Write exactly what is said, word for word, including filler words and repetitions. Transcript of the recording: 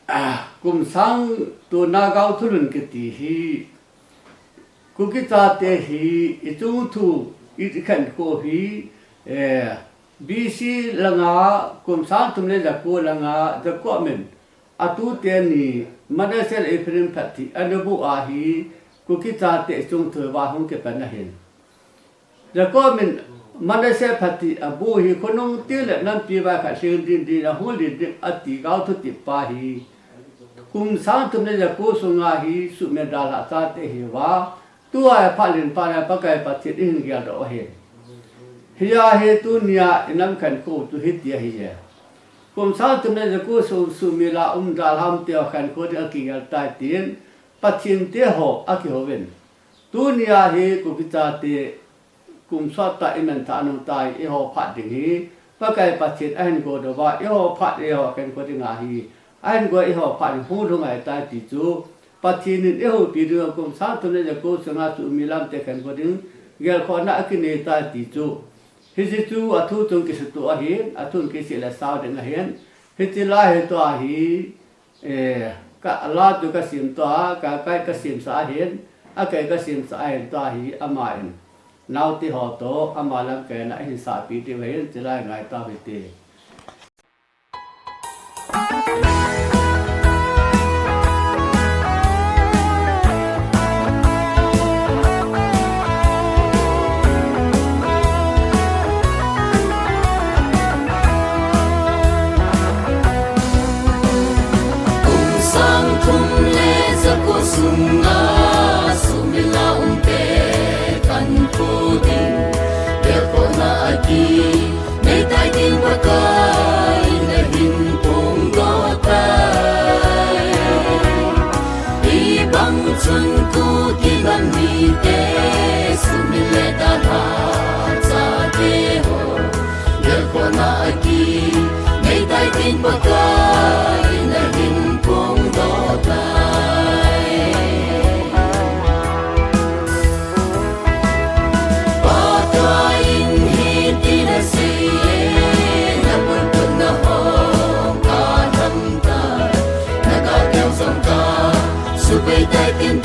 Kum sang tuna Gaothu Lhun kiti hi, Kuki chate hi, i chungthu, i, i khankho hi, eh, B C langa, kum sang thum le jako langa, Jacob min, atute ni, Manasseh le Ephraim phat hi, ana bu ahi, Kuki chate i chungthu va hung kipan ahin. Jacob min Manasseh phat hi abu hi khonung til le nampi vai khat lhing din din a hung lin ding ati Gaothu Tip pa hi. Kum sang thum le jako sunga hi suhmil dalha chate hi va. Tua hi phat lin phat le Pakai Pathen i hin geldoh ahi. Hia hi tunia i nam khankho chu hiti ahi e. Kum sang thum le jako sung suhmil a um dalha um te ho khankho ding a kigel tai tin Pathen te ho a kihouvin. Tunia hi Kuki chate kum sot tah i manthah nung tai, eiho phat ding hi Pakai Pathen ahin go doh uva, eiho phat eiho khankho ding ahi, ahin go eiho phat ding hung lhung ahitai ti chu, Pathen in eihoupi ding kum sang thum le jako sunga chu mi lamte khankho ding gelkhohna akinei tai ti chu. Hiche chu athu chung kisutoh ahin, athun kisih le sao ding ahin, hiche lai hi tua hi, Eh, ka, la chu ka sim tua, ka, ka, ka simsah ahin, akai ka simsah ahin tua hi ama in. Naote ho toh, ama lamkaina ahin sahpi diu ahin, chulai ngai tau hite. Kum sang thum le jako sunga, suhmil a umte khankho ding, gelkhohna akinei tai tin Pakai in ahin phongdoh tai. Hibang chun Kuki nam mite, suhmil le dalha chate ho, gelkhohna akinei tai tin Pakai in ahin phongdoh tai. Pakai in hitin asei e, na pulpit na hong ka tham ta, na ka keu song ka, suhmil tai tin